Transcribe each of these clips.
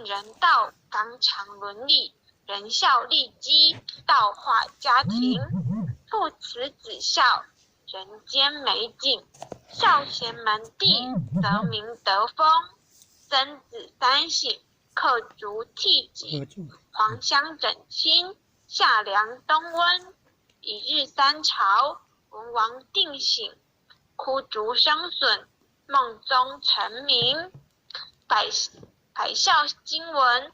人道，纲常伦理，仁孝利己，道化家庭，父慈子孝，人间美景，孝贤门第，德民德风，曾子三省，克足替己，黄香枕亲，夏凉冬温，一日三朝，文王定省，枯竹生笋，孟宗成名，百百孝经文，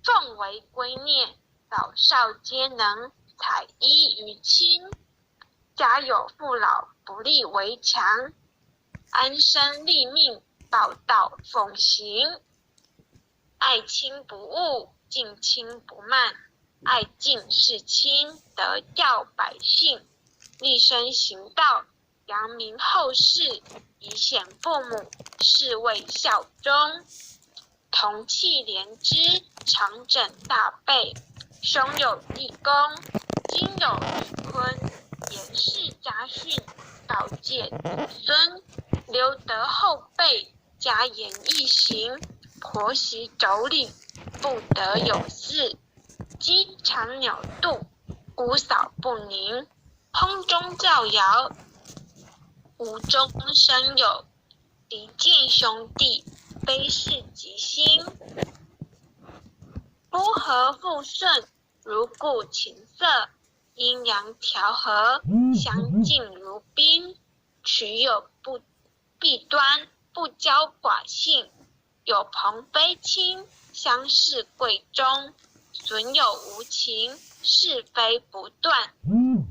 奉为圭臬，老少皆能采衣娱亲，家有父老，不立围墙，安身立命，报道奉行，爱亲不恶，敬亲不慢，爱敬事亲，德教百姓，立身行道，扬名后世，以显父母，是谓孝忠。同气连枝，长枕大被，兄友弟恭，亲友玉坤，严氏家训，告诫子孙，留德后辈，嘉言懿行，婆媳妯娌，不得有嗣，鸡肠鸟肚，姑嫂不宁，空中造谣，无中生有，离间兄弟，非是吉星。夫和妇顺，如故琴瑟，阴阳调和，相敬如宾。取有不弊端，不交寡信。有朋非亲，相视贵中。损友无情，是非不断。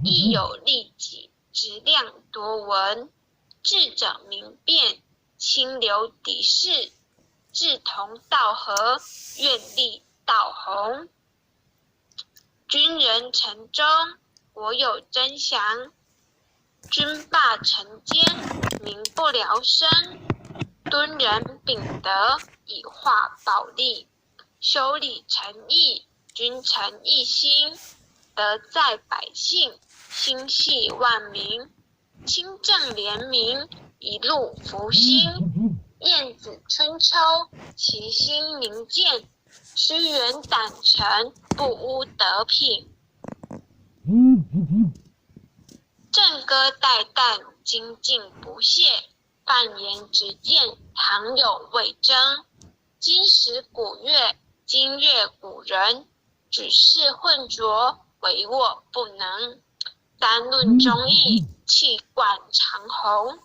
亦有利己，质量多闻。智者明辨，清流敌视。志同道合，愿力道宏。君仁臣忠，国有真祥。君霸臣奸，民不聊生。敦仁秉德，以化暴力。修礼成义，君臣一心。德在百姓，心系万民。清正廉明，一路福星。晏子春秋，其心明鉴。屈原胆诚，不污德品。正歌代旦，精进不懈。犯颜直谏，倘有未争。今时古乐，今乐古人。举世混浊，唯我不能。三论忠义，气贯长虹。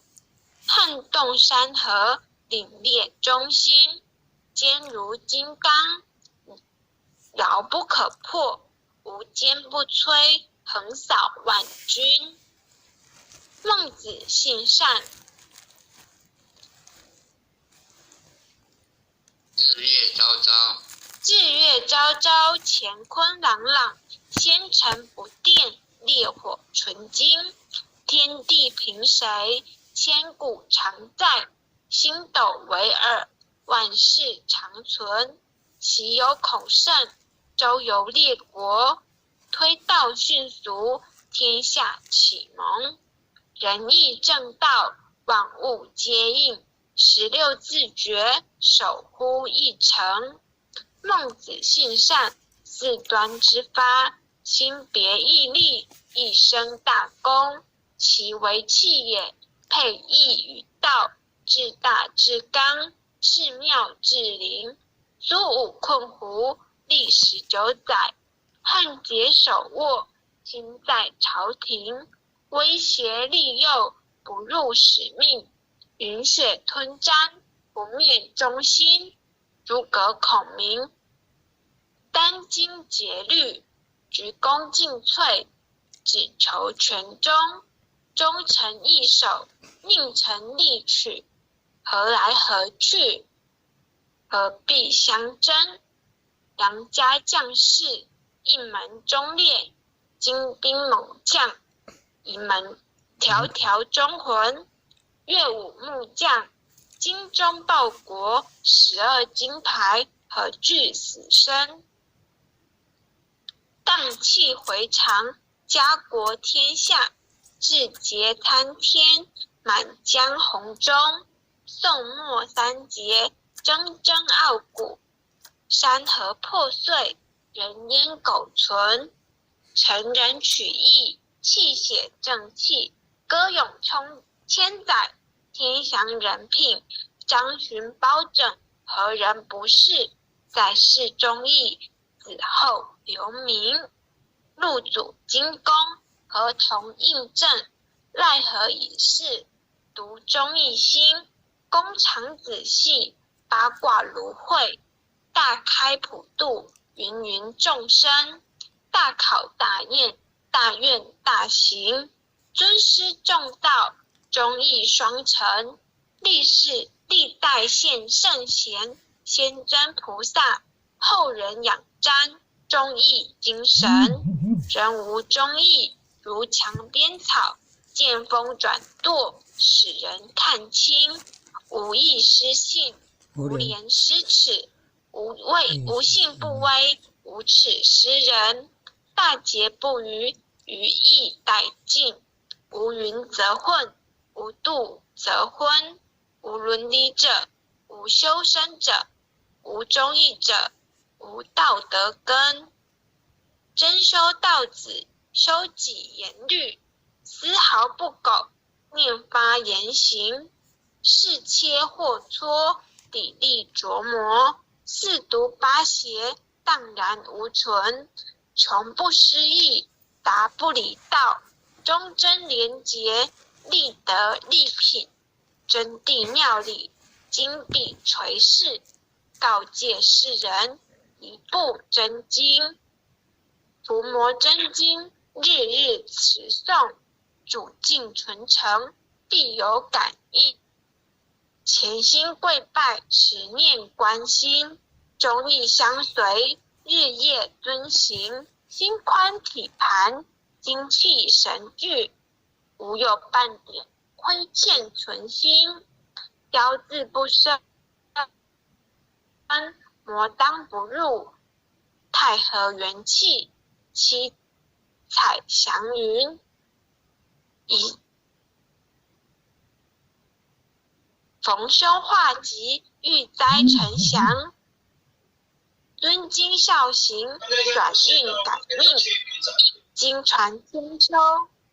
撼动山河，凛冽忠心。坚如金刚，牢不可破。无坚不摧，横扫万军。孟子性善。日月昭昭，日月昭昭，乾坤朗朗，纤尘不淀，烈火纯金。天地凭谁？千古常在。星斗为尔，万世长存。齐有孔圣，周游列国，推道训俗，天下启蒙。仁义正道，万物皆应。16字诀，守乎一诚。孟子性善，四端之发，心别义利，一生大功。其为器也，配义与道，至大至刚，至妙至灵。苏武困胡，历19载，汉节手握，心在朝廷。威胁利诱，不辱使命。云雪吞毡，不灭忠心。诸葛孔明，殚精竭虑，鞠躬尽瘁，只求全忠。忠诚义守，佞臣利取，何来何去？何必相争？杨家将士，一门忠烈，精兵猛将，一门迢迢忠魂。岳武穆将，精忠报国，12金牌，何惧死生？荡气回肠，家国天下，志节参天，满江红中。宋末三杰，铮铮傲骨，山河破碎，人烟苟存。成仁取义，气血正气，歌咏冲千载，天祥人品，张巡包拯，何人不是？在世忠义，子后留名。入主精工，合同印证，奈何以是？独忠义心，工厂仔细，八卦芦荟，大开普度，芸芸众生。大考大验，大愿大行，尊师重道，忠义双成，历世历代现圣贤，仙尊菩萨，后人仰瞻，忠义精神。人无忠义，如墙边草，见风转舵，使人看清。无义失信，无廉失耻，无畏无信不威，无耻失仁。大节不渝，余义殆尽。无云则混，无度则昏。无伦理者，无修身者，无忠义者，无道德根。真修道子，修己严律，丝毫不苟，念发言行，事切或磋，砥砺琢磨，四毒八邪，荡然无存。穷不失义，达不离道，忠贞廉洁，立德立品，真谛妙理，金笔垂示，告诫世人一部真经。伏魔真经，日日持诵，主敬存诚，必有感应。潜心跪拜，持念观心，忠义相随。日夜遵行，心宽体盘，精气神聚，无有半点亏欠存心。骄自不生，魔当不入。太和元气，七彩祥云，以逢凶化吉，遇灾成祥。尊经孝行，转运感应，经传千秋，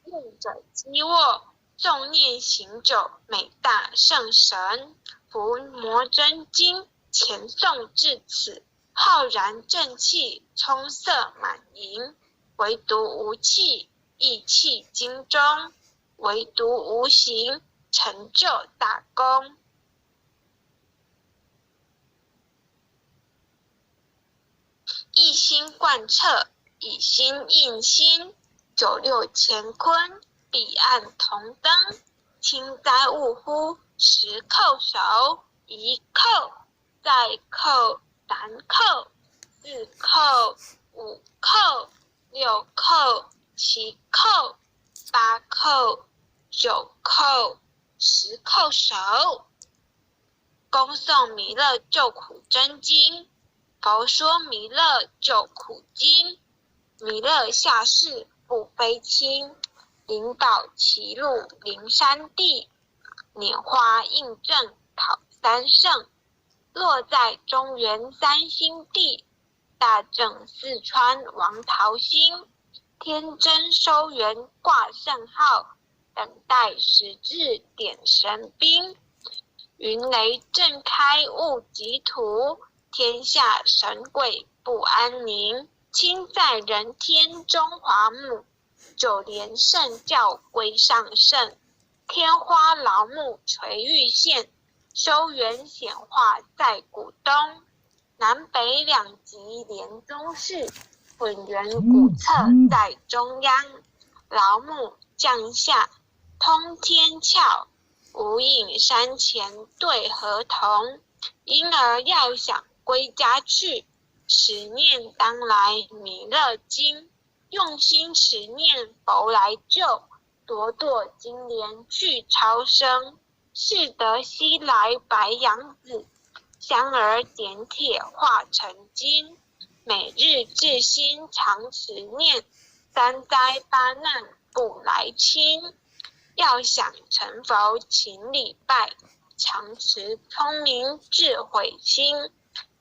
愿者积沃，诵念行久，美大圣神。伏魔真经前诵至此，浩然正气充塞满盈，唯独无气，意气经中，唯独无形，成就大功。一心贯彻，以心印心，九六乾坤，彼岸同灯，轻灾勿忽，十叩首，一叩，再叩，三叩，四叩，五叩，六叩，七叩，八叩，九叩，十叩首。恭诵弥勒救苦真经。佛说弥勒救苦经，弥勒下世不非亲，灵宝歧路灵山地，拈花印证考三圣，落在中原三星地，大正四川王桃心，天真收元挂圣号，等待时至点神兵，云雷震开悟极土。天下神鬼不安宁，亲在人天中华母，九莲圣教归上圣，天花老母垂玉县，修缘显化在古东，南北两极连宗室，混元古册在中央，老母降下通天窍，无影山前对河童，婴儿要想归家去，持念当来弥勒经，用心持念佛来救，朵朵金莲去超生，是得西来白羊子，香儿点铁化成金，每日至心常持念，三灾八难不来侵。要想成佛，请礼拜，常持聪明智慧心，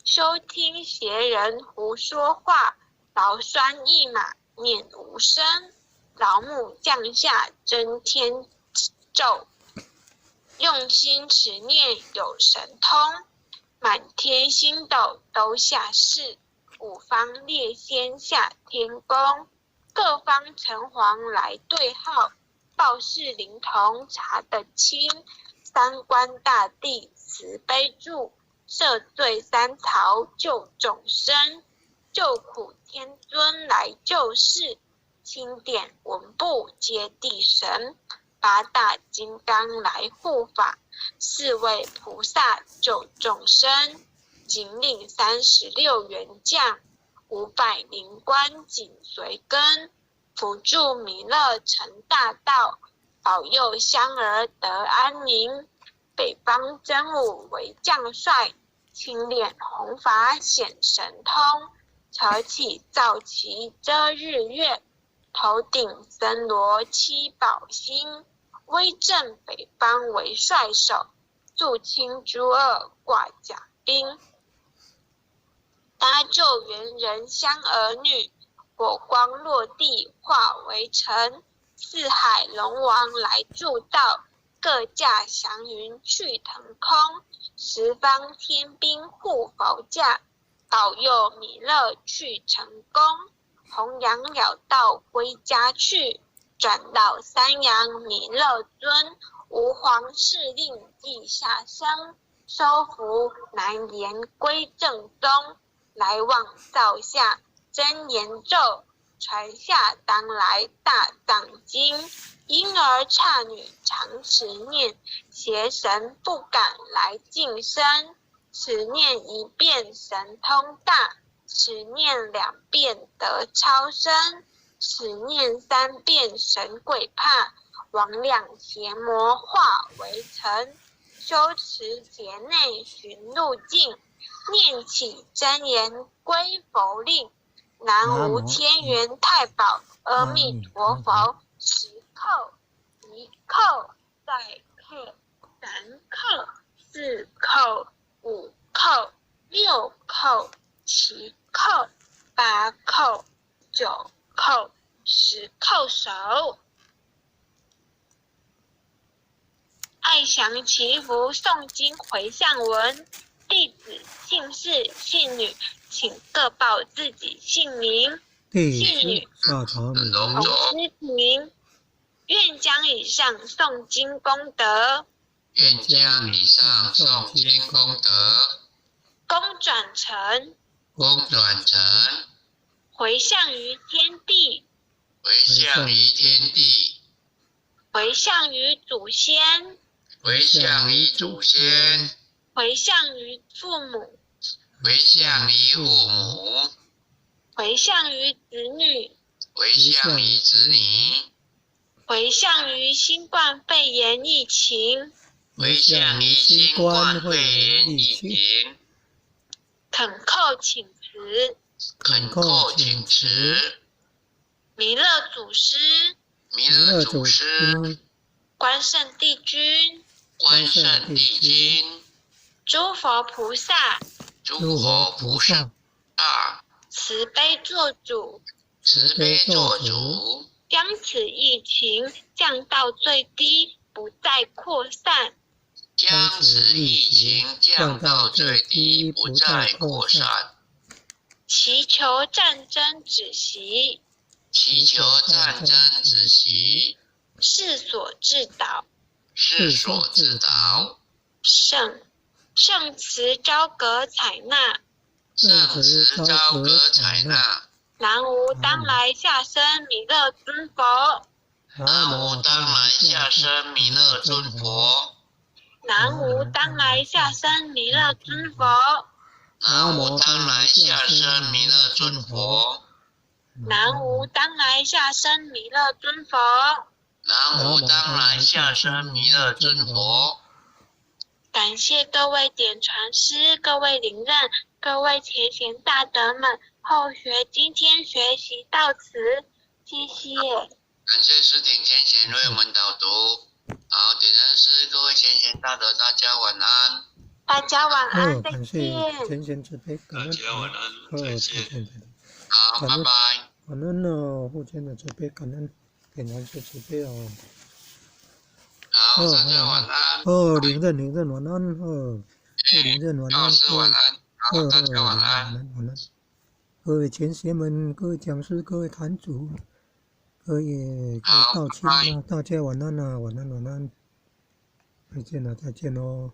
休听邪人胡说话。劳栓一马念无声，老母降下真天咒，用心持念有神通，满天星斗都下世，五方列仙下天宫，各方城隍来对号，报事灵童查得清，三官大帝慈悲助，赦罪三曹救众生，救苦天尊来救世，钦点文部接地神，八大金刚来护法，四位菩萨救众生，金令36员将，500灵官紧随跟，辅助弥勒成大道，保佑香儿得安宁。北方真武为将帅，青脸红发显神通，扯起皂旗遮日月，头顶森罗七宝星，威震北方为帅首，肃清诸恶挂甲兵，搭救猿人香儿女，火光落地化为尘，四海龙王来助道，各驾祥云去腾空，十方天兵护佛驾，保佑弥勒去成功，弘扬了道归家去，转到三阳弥勒尊，吾皇敕令记下生，收服难言归正宗，来往造下真言咒，传下当来大藏经。婴儿刹女常持念，邪神不敢来近身。持念一遍神通大，持念两遍得超生，持念三遍神鬼怕，魍魉邪魔化为尘。修持劫内寻路径，念起真言归佛令。南无天元太保阿弥陀佛。10叩，1叩，再叩，3叩，4叩，5叩，6叩，7叩，8叩，9叩，10叩首。爱祥祈福诵经回向文，弟子姓氏姓女，请各报自己姓名。姓女洪思平，愿将以上诵经功德，愿将以上诵经功德，功转成，功转成，回向于天地，回向于天地，回向于祖先，回向于祖先，回向于父母，回向于父母，回向于子女，回向于子女，回向于新冠肺炎疫情，回向于新冠肺炎疫情。恳叩请辞，恳叩请辞。弥勒祖师，弥勒祖师，关圣帝君，关圣帝君，诸佛菩萨，诸佛菩萨，慈悲作主，慈悲作主，将此疫情降到最低，不再扩散。将此疫情降到最低，不再扩散。祈求战争止息，祈求战争止息。世所至导，世所至导。圣慈昭阁采纳，圣慈昭阁采纳。南无当来下生弥勒尊佛，南无当来下生弥勒尊佛。南无当来下生弥勒尊佛，南无当来下生弥勒尊佛。南无当来下生弥勒尊佛，南无当来下生弥勒尊佛。感谢各位点传师、各位灵任、各位前贤大德们，后学今天学习到此，谢谢。感谢师顶前贤为我们导读。好，點燃師，各位前賢大德，大家晚安。大家晚安，哦，再感謝見。前賢慈悲，感大恩。家晚安，哦，再再見見。再見。好，感恩拜拜。感恩哦，父親的慈悲，感恩點燃師慈悲哦。好，哦大家晚安。哦，領任領任晚安哦，領任晚高老安，師晚安。好，哦，大家晚晚安。安晚安。各位前賢們，各位講師，各位壇主，各位好，道拜拜。親啊，大家晚安啊，晚安晚安，再見了再見嘍。